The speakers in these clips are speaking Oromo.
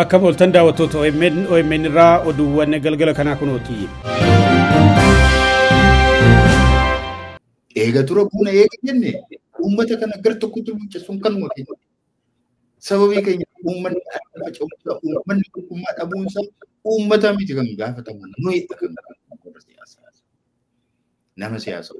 Akka ooltan daawwattoota OMN, OMN irraa oduuwwan galgala kanaa kunooti. Eega dura buna eega jenne uummata kana gar tokkotti bulchisuun kanuma keenya. Sababii keenya uummanni adda faca'uunsaa, uummanni tokkummaa dhabuunsaa uummata miti kan gaafatamu nuyi kan gaafatamu nama siyaasa.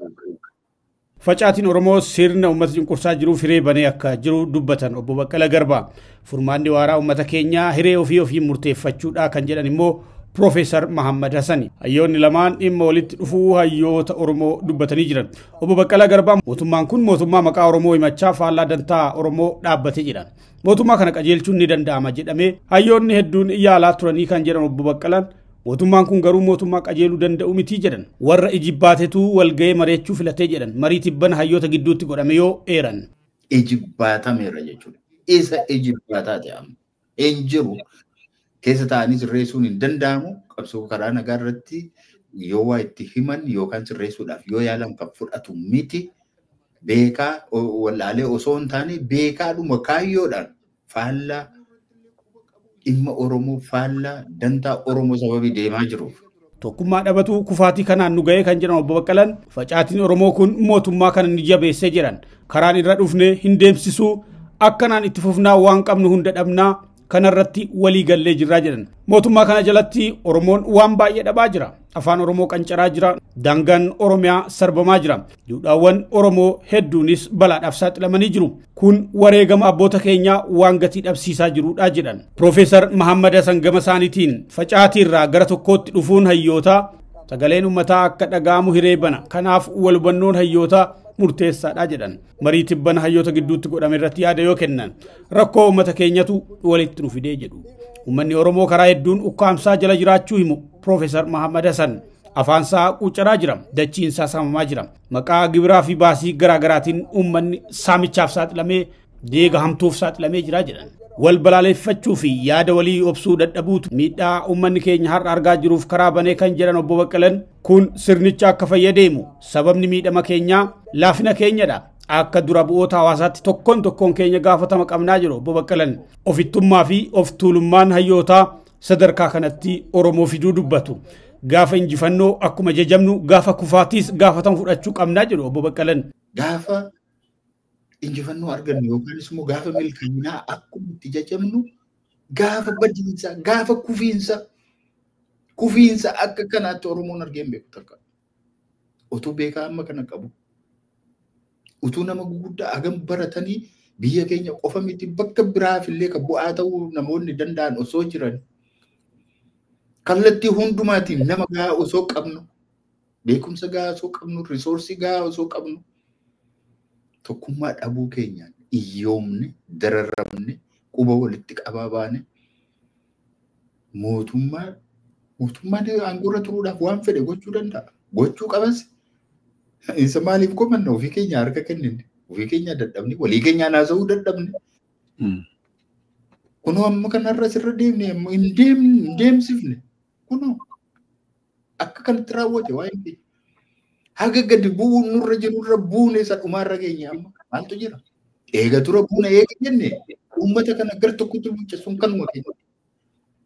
Facaatiin Oromoo sirna uummata cunqursaa jiruuf hiree banee akka jiru dubbatan obbo Baqqalaa Garbaa. Furmaanni waaraa uummata keenyaa hiree ofii ofii murteeffachuudha kan jedhan immoo Piroofeesar Mahammad Hassani. Hayyoonni lamaan dhimma walitti dhufuu hayyoota Oromoo dubbatanii jiran. Obbo Baqqalaa Garbaa mootummaan kun mootummaa maqaa Oromoo himachaa faallaa dantaa Oromoo dhaabbatee jedhan. Mootummaa kana qajeelchuun ni danda'ama jedhamee hayyoonni hedduun yaalaa turanii kan jedhan obbo Baqqalaan mootummaan kun garuu mootummaa qajeeluu danda'u miti jedhan. Warra ijibbaatetu walga'ee mari'achuu filatee jedhan. Marii tibbana hayyoota gidduutti godhame yoo eeran. Ijibbaatameera jechuudha. Isa ijibbaataa ta'e amma. Hin jiru. Keessa taa'anii sirreessuun hin danda'amu. Qabsoo karaa nagaa irratti yoo waa itti himan yookaan sirreessuudhaaf yoo yaalan kan fudhatu miti. Beekaa wallaalee osoo hin taane beekaadhuma kaayyoodhaan faallaa dhimma Oromoo faallaa dantaa Oromoo sababii deemaa jiruuf. Tokkummaa dhabatu kufaatii kanaan nu ga'ee kan jedhan obbo Baqqalaan facaatiin Oromoo kun mootummaa kana ni jabeessee jedhan. Karaan irra dhufne hin deemsisuu, akkanaan itti fufnaa waan qabnu hunda dhabnaa kanarratti walii gallee jirraa jedhan. Mootummaa kana jalatti Oromoon waan baay'ee dhabaa jira. Afaan Oromoo qancaraa jira. Daangaan Oromiyaa sarbamaa jira. Duudhaawwan Oromoo hedduunis balaadhaaf saaxilamanii jiru. Kun wareegama abboota keenyaa waan gatii dhabsiisaa jirudha jedhan. Piroofeesar Mahammad Hassan gama isaaniitiin facaatiirraa gara tokkootti dhufuun hayyootaa sagaleen uummataa akka dhaga'amu hiree bana. Kanaaf wal hubannoon hayyootaa murteessaadha jedhan. Marii tibbana hayyoota gidduutti godhame irratti yaada yoo kennan rakkoo uummata keenyatu walitti nu fidee jedhu. Uummanni Oromoo karaa hedduun ukkaamsaa jala jiraachuu himu Piroofeesar Mahammad Hassan. Afaansaa quucaraa jira, dachiinsaa saamamaa jira. Maqaa gibiraa fi baasii garaagaraatiin uummanni saamichaaf saaxilamee deega hamtuuf saaxilamee jira jedhan. Wal balaaleffachuu fi yaada walii obsuu dadhabuutu miidhaa uummanni keenya har'a argaa jiruuf karaa banee kan jedhan obbo Baqqalaan kun sirnicha akka fayyadeemu sababni miidhama keenyaa laafina keenyadha. Akka dura bu'oota hawaasaatti tokkoon tokkoon keenya gaafatama qabnaa jiru obbo Baqqalaan. Ofittummaa fi of tuulummaan hayyootaa sadarkaa kanatti Oromoo fiduu dubbatu. Gaafa injifannoo akkuma jajamnu gaafa kufaatiis gaafatama fudhachuu qabnaa jiru obbo Baqqalaan. Gaafa injifannoo argannu yookaan immoo gaafa milkaa'inaa akkuma itti jajamnu gaafa badiinsa gaafa kufiinsa akka kanaatti Oromoon argee hin beeku takka. Utuu beekaa amma kana qabu. Utuu nama guguddaa hagam baratanii biyya keenya qofa miti bakka biraaf illee kan bu'aa ta'uu namoonni danda'an osoo jiran kallattii hundumaatiin nama gahaa osoo qabnu, beekumsa gahaa osoo qabnu, risoorsii gahaa osoo qabnu tokkummaa dhabuu keenyaan iyyoomne, dararamne, quba walitti qabaa baane mootummaan aangoorra turuudhaaf waan fedhe gochuu danda'a. Gochuu qabas. Isa maaliif komanna ofii keenya harka kennine, ofii keenya dadhabne, walii keenyaan haasa'uu dadhabne. Kunoo amma kanarra sirra deemne hin deemsifne. Kunoo akka kanatti raawwate waa'ee keenya. Haga gadi bu'uun nurra jirurra buune isa dhumaarra keenya amma maaltu jira? Eega dura buuna eega jenne uummata kana gar tokkotti bulchisuun kanuma keenya.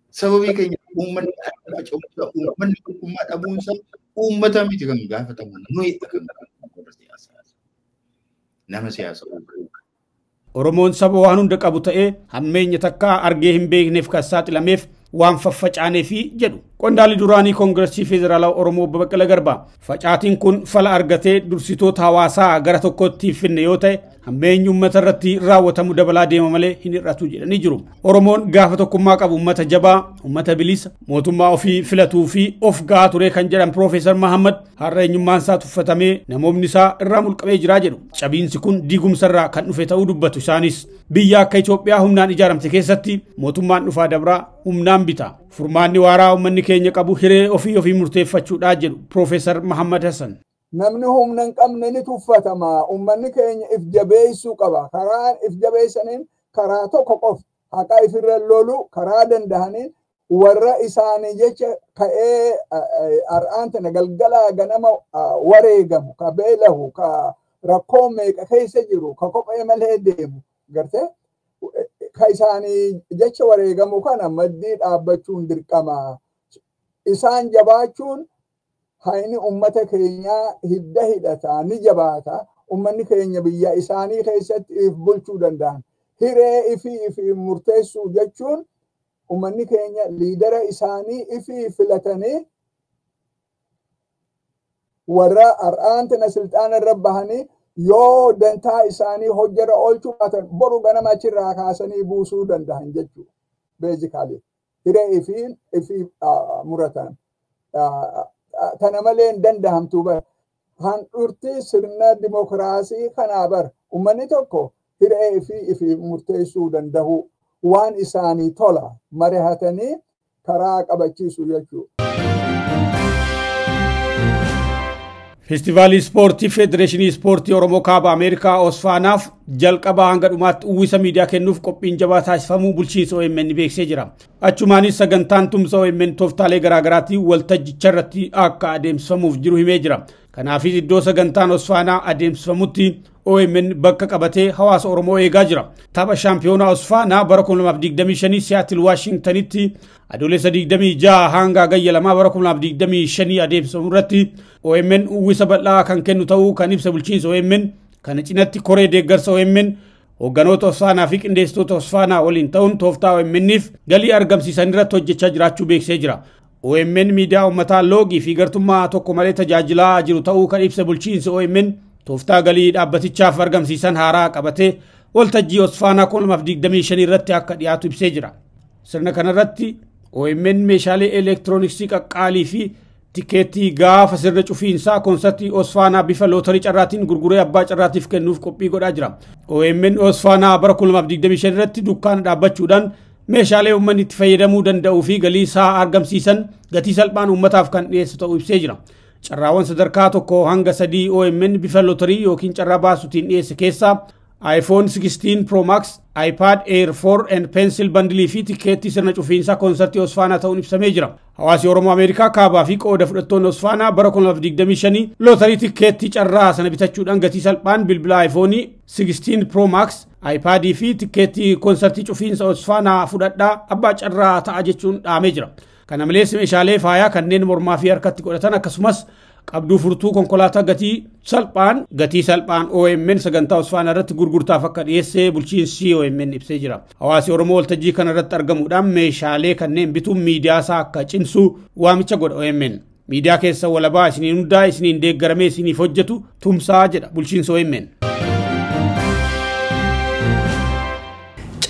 Sababii keenya uummanni adda faca'uunsaa, uummanni tokkummaa dhabuunsaa uummata miti kan gaafatamu nuyi kan gaafatamu nama siyaasa. Oromoon saba waan hunda qabu ta'ee hammeenya takkaa argee hin beekneef kan saaxilameef waan faffacaaneef jedhu. Qondaalli duraanii Koongireesii Federaalaa Oromoo obbo Baqqalaa Garbaa facaatiin kun fala argatee dursitoota hawaasaa gara tokkotti hin finne yoo ta'e hammeenyi uummata irratti raawwatamu dabalaa deema malee hin hir'atu jedhanii jiru. Oromoon gaafa tokkummaa qabu uummata jabaa, uummata bilisa, mootummaa ofii filatuu fi of gahaa ture kan jedhan Piroofeesar Mahammad har'a eenyummaan isaa tuffatamee namoonni isaa irraa mulqamee jiraa jedhu. Cabiinsi kun diigumsa irraa kan dhufe ta'uu dubbatu. Isaanis biyya akka Itoophiyaa humnaan ijaaramte keessatti mootummaan dhufaa dabraa humnaan bita. Furmaanni waaraa uummanni keenya qabu hiree ofii ofii murteeffachuudhaa jedhu Piroofeesar Mahammad Hassan. Namni humna hin qabne ni tuffatama. Uummanni keenya if jabeessuu qaba. Karaan if jabeessaniin karaa tokko qofa. Haqa ifirra lolu karaa danda'aniin warra isaanii jecha ka'ee har'aan tana galgalaa ganama wareegamu, ka beelahu, ka rakkoo meeqa keessa jiru, ka kophee malee deemu. Gartee Ka isaanii jecha wareegamu kana maddii dhaabbachuun dirqama. Isaan jabaachuun hayni ummata keenyaa hidda hidhata ni jabaata. Ummanni keenya biyya isaanii keessatti if bulchuu danda'an. Hiree ifii ifii murteessuu jechuun ummanni keenya liidara isaanii ifii filatanii warra har'aantina silxaana irra bahanii yoo dantaa isaanii hojjara oolchuu baatan boru ganama achirraa kaasanii buusuu danda'an jechuudha. Basically hiree ifii muratan. Tana malee hin danda'amtu bara. Handhurti sirna dimokiraasii kanaa bara. Uummanni tokko hiree ifii murteessuu danda'u waan isaanii tola mari'atanii karaa qabachiisu jechuudha. Feestivaalii Ispoortii Federeeshinii Ispoortii Oromoo Kaaba Ameerikaa Osfaanaaf jalqabaa hanga dhumaatti uwwisa miidiyaa kennuuf qophiin jabaa taasifamuu bulchiinsa OMN beeksisee jira. Achumaanis sagantaan tumsa OMN tooftaalee garaagaraatiin waltajjicha irratti akka adeemsifamuuf jiru himee jira. Kanaafis iddoo sagantaan Osfaanaa adeemsifamutti OMN bakka qabatee hawaasa Oromoo eegaa jira. Tapha shaampiyoonaa Osfaanaa bara 2025 Siyaatil Waashingtanitti adoolessa 26 hanga hagayya 2 bara 2025 adeemsifamu irratti OMN uwwisa bal'aa kan kennu ta'uu kan ibsa bulchiinsa OMN kana cinatti koree deeggarsa OMN hoogganoota Osfaanaa fi qindeessitoota Osfaanaa waliin ta'uun tooftaa OMN'if galii argamsiisan irratti hojjechaa jiraachuu beeksisee jira. OMN miidiyaa uummataa loogii fi gartummaa tokko malee tajaajilaa jiru ta'uu kan ibsa bulchiinsa OMN tooftaa galii dhaabbatichaaf argamsiisan haaraa qabatee waltajjii Osfaanaa 2025 irratti akka dhiyaatu ibsee jira. Sirna kanarratti OMN meeshaalee elektirooniksii qaqqaalii fi tikeettii gaafa sirna cufiinsaa koonsartii Osfaanaa bifa lootarii carraatiin gurguree abbaa carraatiif kennuuf qophii godhaa jira. OMN Osfaanaa bara 2025 irratti dukkaana dhaabbachuudhaan meeshaalee uummanni itti fayyadamuu danda'uu fi galii isaa argamsiisan gatii salphaan uummataaf kan dhiyeessu ta'uu ibsee jira. Carraawwan sadarkaa 1 hanga 3 OMN bifa lootarii yookiin carraa baasuutiin dhiyeesse keessaa iPhone 16 Pro Max, iPad Air 4 and Pencil bundle fi tikeettii sirna cufiinsaa koonsartii Osfaanaa ta'uun ibsamee jira. Hawaasi Oromoo Ameerikaa kaabaa fi qooda fudhattoonni Osfaanaa bara 2025 lootarii tikeettii carraa sana bitachuudhaan gatii salphaan bilbila iPhone 16 Pro Max, iPad fi tikeettii koonsartii cufiinsa Osfaanaa fudhadhaa abbaa carraa ta'a jechuun dhaamee jira. Kana malees meeshaalee faayaa kanneen mormaa fi harkatti godhatan akkasumas qabduu furtuu konkolaataa gatii salphaan OMN sagantaa Osfaanaa irratti gurgurtaaf akka dhiyeesse bulchiinsi OMN ibsee jira. Hawaasi Oromoo waltajjii kana irratti argamuudhaan meeshaalee kanneen bituun miidiyaa isaa akka cimsu waamicha godha OMN. Miidiyaa keessa walabaa isiniin hundaa isiniin deeggaramee isiniif hojjetu tumsaa jedha bulchiinsi OMN.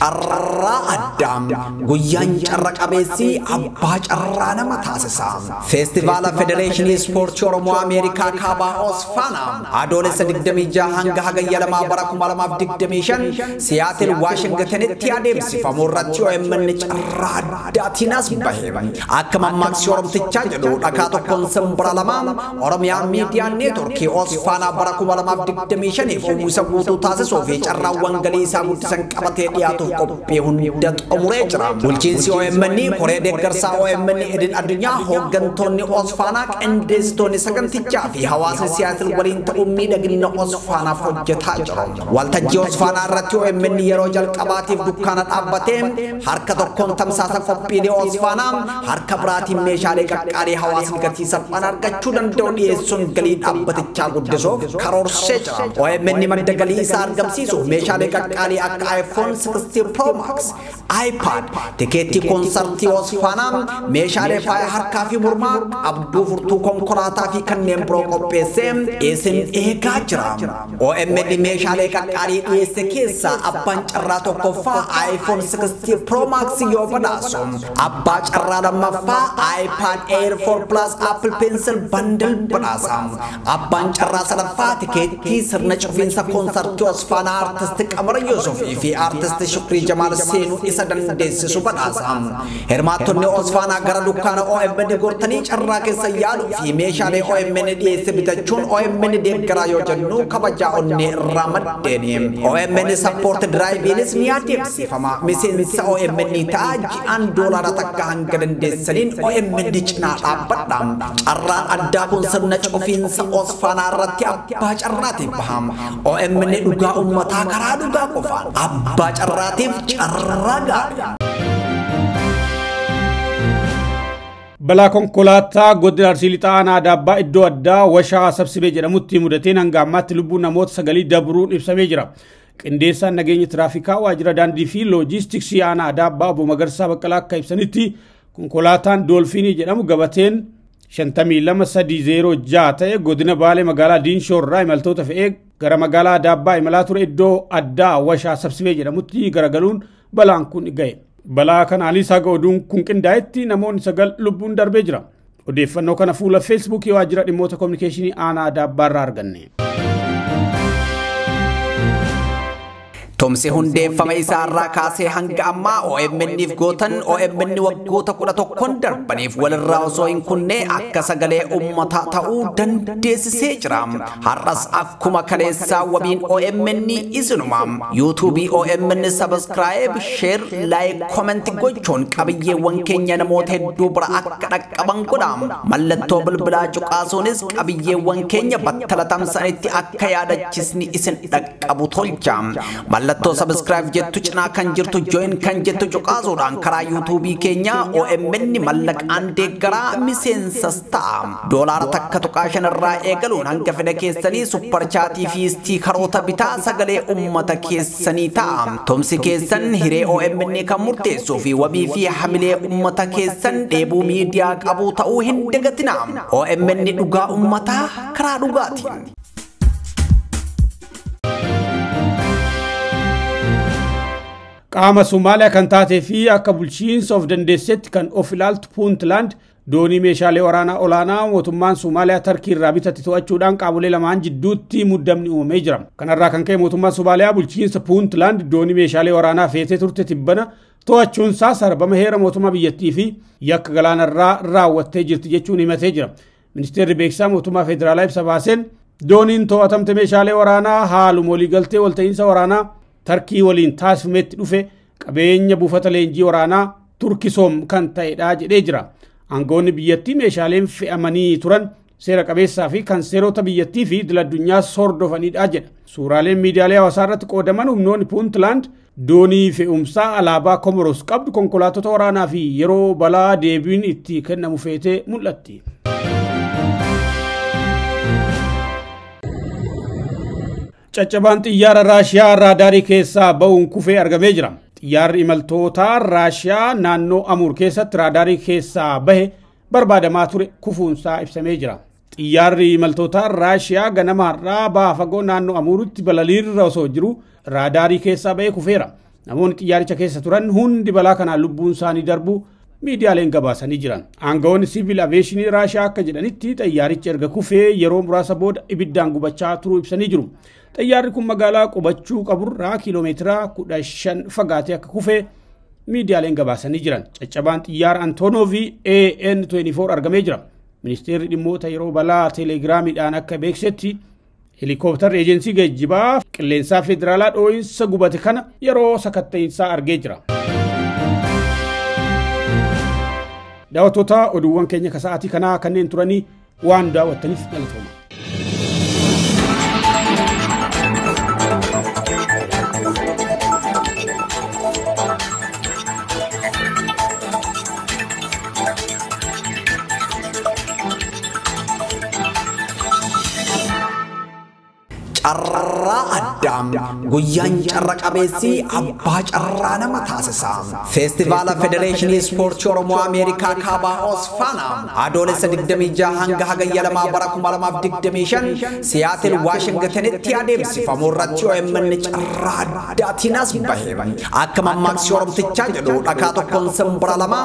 Carraa addaa guyyaan carra qabeessi abbaa carraa nama taasisa. Feestivaala Federeeshinii Ispoortii Oromoo Ameerikaa Kaabaa Osfaanaa adoolessa 26 hanga hagayya 2 bara 2025 Siyaatil Waashingtanitti adeemsifamu irratti OMN carraa addaatiin as bahe. Akka mammaaksi Oromtichaa jedhu dhakaa tokkoon simbira lama Oromiyaa Miidiyaa Neetworkii Osfaanaa bara 2025 uwwisa guutuu taasisuu fi carraawwan galii isaa guddisan qabatee dhiyaatuuf qophii hunda xumuree jira. Bulchiinsi OMN koree deeggarsaa OMN idil addunyaa hooggantoonni Osfaanaa qindeessitoonni sagantichaa fi hawaasni Siyaatil waliin ta'uun miidhagina Osfaanaaf hojjetaa jiru. Waltajjii Osfaanaa irratti OMN yeroo jalqabaatiif dukkaana dhaabbatee harka tokkoon tamsaasa qophiilee Osfaanaa harka biraatiin meeshaalee qaqqaalii hawaasni gatii salphaan argachuu danda'u dhiyeessuun galii dhaabbatichaa guddisuuf karoorsee jira. OMN madda galii isaa argamsiisuuf meeshaalee qaqqaalii akka iPhone 16 Pro Max, iPad, tikeettii koonsartii Osfaanaa, meeshaalee faaya harkaa fi mormaa, qabduu furtuu konkolaataa fi kanneen biroo qopheessee isin eegaa jira. OMN meeshaalee qaqqaalii dhiyeesse keessaa abbaan carraa tokkoffaa iPhone 16 Pro Max yoo badhaasu, abbaa carraa lammaffaa iPad Air 4 Plus Apple Pencil Bundle badhaasa. Abbaan carraa sadaffaa tikeettii sirna cufiinsa koonsartii Osfaanaa Artist Qamar Yuusuf fi Artist Shukrii Jamaal Seenuu isa isa dandeessisu badhaasa. Hirmaattonni Osfaanaa gara dukkaana OMN gortanii carraa keessa yaaluu fi meeshaalee OMN dhiyeesse bitachuun OMN deeggaraa yoo jennu kabajaa onnee irraa maddeeni. OMN support drive-iinis ni adeemsifama. Miseensa OMN ta'a ji'aan $1 hanga dandeessaniin OMN cinaa dhaabbadha. Carraan addaa kun sirna cufiinsa Osfaanaa irratti abbaa carraatiif baha. OMN dhugaa uummataa karaa dhugaa qofaan abbaa carraatiif carraa gaarii. Balaa konkolaataa godina Arsii Lixaa aanaa Adaabbaa iddoo addaa Washaa Sabsibee jedhamutti mudateen hanga ammaatti lubbuun namoota 9 dabruun ibsamee jira. Qindeessaan nageenya tiraafikaa waajjira daandii fi loojistiksii aanaa Adaabbaa obbo Magarsaa Baqqalaa akka ibsanitti konkolaataan Doolfiinii jedhamu gabateen 52306 ta'e godina Baalee magaalaa Diinshoorraa imaltoota fe'ee gara magaalaa Adaabbaa imalaa ture iddoo addaa Washaa Sabsibee jedhamutti garagaluun balaan kun ga'e. Balaa kanaanis haga oduun kun qindaa'etti namoonni 9 lubbuun darbee jira. Odeeffannoo kana fuula Feesbuukii waajjira dhimmoota kominikeeshinii aanaa Adaabbaarraa arganne. Tumsi hundeeffama isaarraa kaasee hanga ammaa OMN'if gootan OMN waggoota 11 darbaniif walirraa osoo hin kunne akka sagalee uummataa ta'uu dandeessisee jira. Har'as akkuma kaleessaa wabiin OMN isinuma. YouTube OMN subscribe, share, like, comment gochuun qabiyyeewwan keenya namoota hedduu bira akka dhaqqaban godha. Mallattoo bilbilaa cuqaasuunis qabiyyeewwan keenya battala tamsa'anitti akka yaadachisni isin dhaqqabu tolcha. Mallattoo subscribe jettu cinaa kan jirtu join kan jettu cuqaasuudhaan karaa YouTube keenya OMN mallaqaan deeggaraa miseensas ta'a. $1.5 irraa eegaluun hanga fedha keessanii super chatii fi stiikaroota bitaa sagalee uummata keessanii ta'a. Tumsi keessan hiree OMN kan murteessuu fi wabii fi hamilee uummata keessan dheebuu miidiyaa qabu ta'uu hin dagatina. OMN dhugaa uummataa karaa dhugaatiin. Qaama Somaaliyaa kan taatee fi akka bulchiinsa of dandeessetti kan of ilaaltu Puuntland doonii meeshaalee waraanaa olaanaa mootummaan Somaaliyaa Tarkii irraa bitate to'achuudhaan qaamolee lamaan jidduutti muddamni uumamee jira. Kanarraa kan ka'e mootummaan Somaaliyaa bulchiinsa Puuntland doonii meeshaalee waraanaa feetee turte tibbana to'achuunsaa sarbama heera mootummaa biyyattii fi yakka galaanarraa raawwattee jirti jechuun himatee jira. Ministeerri beeksisaa mootummaa federaalaa ibsa baaseen dooniin to'atamte meeshaalee waraanaa haaluma waliigaltee walta'iinsa waraanaa Tarkii waliin taasifametti dhufe qabeenya buufata leenjii waraanaa Turkisoom kan ta'edha jedhee jira. Aangawoonni biyyattii meeshaaleen fe'amanii turan seera qabeessaa fi kan seerota biyyattii fi idil addunyaa hordofanidha jedha. Suuraaleen miidiyaalee hawaasaa irratti qoodaman humnoonni Puuntland doonii fe'umsaa alaabaa Komoros qabdu konkolaattota waraanaa fi yeroo balaa deebiin itti kennamu feetee mul'atti. Caccabaan xiyyaara Raashiyaa raadaarii keessaa ba'uun kufee argamee jira. Xiyyaarri imaltoota Raashiyaa naannoo Amuur keessatti raadaarii keessaa bahe barbaadamaa ture kufuunsaa ibsamee jira. Xiyyaarri imaltoota Raashiyaa ganama har'aa baha fagoo naannoo Amuuritti balaliirra osoo jiru raadaarii keessaa bahee kufeera. Namoonni xiyyaaricha keessa turan hundi balaa kanaan lubbuun isaanii darbu miidiyaaleen gabaasanii jiran. Aangawoonni siviil aveeshinii Raashiyaa akka jedhanitti xiyyaarichi erga kufee yeroo muraasa booda ibiddaan gubachaa turuu ibsanii jiru. Xiyyaarri kun magaalaa qubachuu qaburraa kiiloomeetira 15 fagaatee akka kufee miidiyaaleen gabaasanii jiran. Caccabaan xiyyaara Antonoovi AN24 argamee jira. Ministeerri dhimmoota yeroo balaa teelegiraamiidhaan akka beeksisetti heelikooptarri eejensii geejjibaa qilleensaa federaalaa dhoo'insa gubate kana yeroo sakatta'iinsaa argee jira. Daawwattoota oduuwwan keenya ka sa'aatii kanaa kanneen turanii waan daawwattaniif galatooma. Carraa addaa guyyaan carra qabeessi abbaa carraa nama taasisa. Feestivaala Federeeshinii Ispoortii Oromoo Ameerikaa Kaabaa Osfaana adoolessa 26 hanga hagayya 2 bara 2025 Siyaatil Waashingtanitti adeemsifamu irratti OMN carraa addaatiin as bahe. Akka mammaaksi Oromtichaa jedhu dhakaa tokkoon simbira lama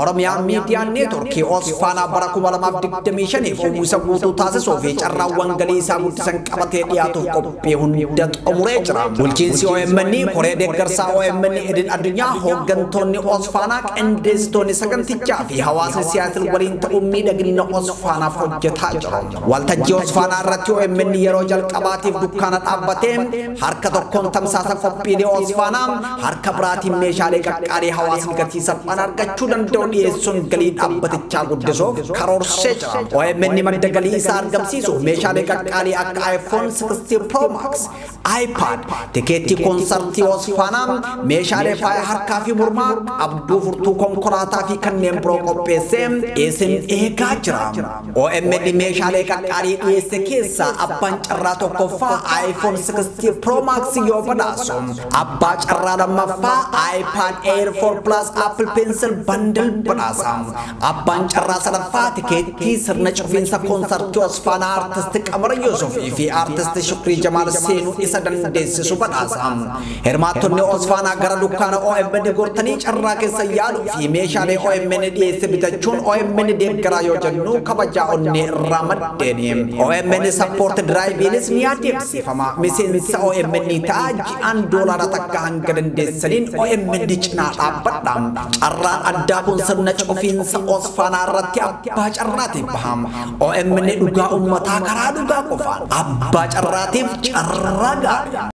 Oromiyaa Miidiyaa Neetworkii Osfaana bara 2025 uwwisa guutuu taasisuu fi carraawwan galii isaa guddisan qabatee dhiyaatuuf dhiyaatuuf qophii hunda xumuree jira. Bulchiinsi OMN koree deeggarsaa OMN idil addunyaa hooggantoonni Osfaanaa qindeessitoonni sagantichaa fi hawaasni Siyaatil waliin ta'uun miidhagina Osfaanaaf hojjetaa jiru. Waltajjii Osfaanaa irratti OMN yeroo jalqabaatiif dukkaana dhaabbatee harka tokkoon tamsaasa qophiilee Osfaanaa harka biraatiin meeshaalee qaqqaalee hawaasni gatii salphaan argachuu danda'u dhiyeessuun galii dhaabbatichaa guddisuuf karoorsee jira. OMN madda galii isaa argamsiisuuf meeshaalee qaqqaalee akka iPhone 16 Pro Max, iPad, tikeettii koonsartii Osfaanaa, meeshaalee faaya harkaa fi mormaa, qabduu furtuu konkolaataa fi kanneen biroo qopheessee isin eegaa jira. OMN meeshaalee qaqqaalii dhiyeesse keessaa abbaan carraa tokkoffaa iPhone 16 Pro Max yoo badhaasu, abbaa carraa lammaffaa iPad Air 4 Plus Apple Pencil Bundle badhaasa. Abbaan carraa sadaffaa tikeettii sirna cufiinsa koonsartii Osfaanaa Artist Qamar Yuusuf fi Artist Shukrii Jamaal seenuu isa dandeessisu badhaasa. Hirmaattonni Osfaanaa gara dukkaana OMN gortanii carraa keessa yaaluu fi meeshaalee OMN dhiyeesse bitachuun OMN deeggaraa yoo jennu kabajaa onnee irraa maddeeni. OMN support drive-iinis ni adeemsifama. Miseensa OMN ta'a ji'aan $1 hanga dandeessaniin OMN cinaa dhaabbadha. Carraan addaa kun sirna cufiinsa Osfaanaa irratti abbaa carraatiif baha. OMN dhugaa uummataa karaa dhugaa qofaan abbaa carraatiif carraa gaarii.